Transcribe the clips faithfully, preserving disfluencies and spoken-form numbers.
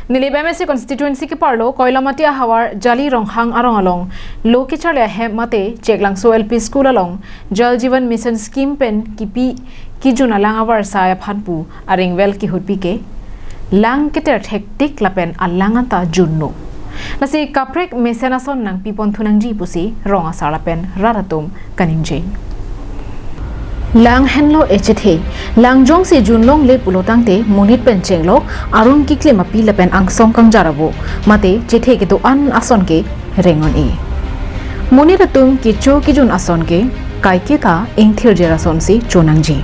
Nilip M A C constituency keparlo Koilamati ahavar Jali Ronghang arong along lo kecharli ahem mate Cheklangso L P school along Jal Jeevan Mission scheme pen kipi kijun alang avarsai aphan pu aring vel kihutpi ke lang keter thektik lapen alang anta junno. Lasi kaprek mesen ason nangpipon thunangji pusi rong asar lapen rat atum kaningje. Lang henlo echethe, lang jongsi junlongle pulo tangte monit pen chenglok, arun kiklim api lapen angsong kangjar avo mate chethe kedo-an ason ke reng-un-e. Monit atum kecho kijun ason ke kaiketa ingthirjer asonsi chonangji.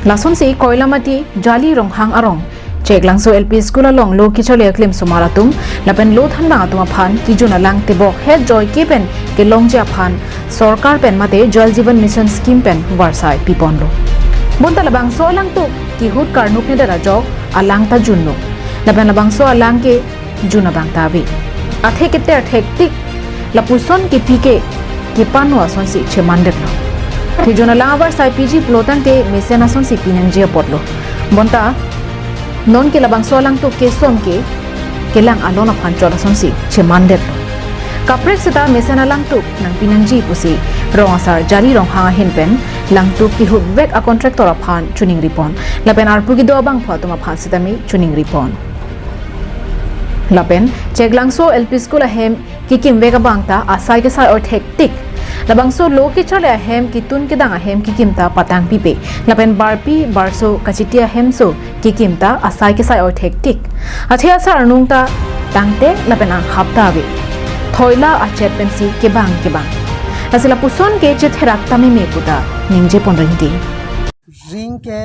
Lasonsi Koilamati Jali Ronghang arong Cheklangso L P school along lo kecharli aklim osomar atum lapen lo thanbang atum aphan kijun alang tebok het joike pen kelongji aphan sorkar pen mate Jal Jeevan Mission scheme pen varsai piponlo. Bonta labangso alangtuk kihut karnuk nedet ajok alang ta junno. Lapen labangso alang ke jun abang ta ave. Athe keter thektik lapuson kipi ke kepano asonsi chemandetlo. Kijun alang avarsai piji pulo tangte mesen asonsi pinangji apotlo. Bonta nonke labangso alangtuk kesom ke kelang alon aphan chot asonsi chemandetlo. Kaprek seta mesen alangtuk nangpinangji pusi rong asar Jali Ronghang ahin pen langtuk kihutvek a contractor aphan choningripon lapen arpu kedo abangphu atum aphan sitame choningripon. Lapen Cheklangso L P school ahem kikimvek abang ta asai kesai oi thektik. Labangso lo kecharli ahem kitun kedang ahem kikim ta patangpipe. Lapen barpi barso kachiti ahemso kikim ta asai kesai oi thektik. Athe asar arnung ta tangte lapen anghap ta ave. Thoila achet pensi kebang kebang. Lasi lapuson ke chetherak ta meme puta ningjepon rinti. Ring ke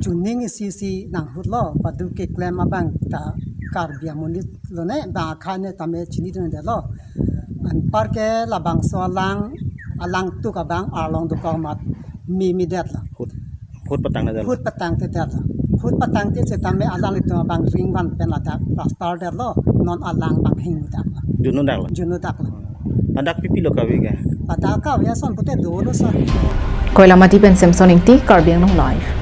chuning isi si nanghutlo, padu keklem abang ta Karbi amonit lone, bang akhai ne tame chinidun detlo. Anpar ke labangso alang, alangtuk abang arlong dokok mat meme detlo. Hut, hut patang detlo. Hut patangte detlo. Hut patangte setame alanglitum abang ring van pen ladak plaster detlo. Non alang bang hing detlo. Junno daklo. Junno daklo. Ladak pipilo kave ke? Ladak kave ason pute dolo sa. Koilamati pen Samson Ingti, Karbi Anglong Live.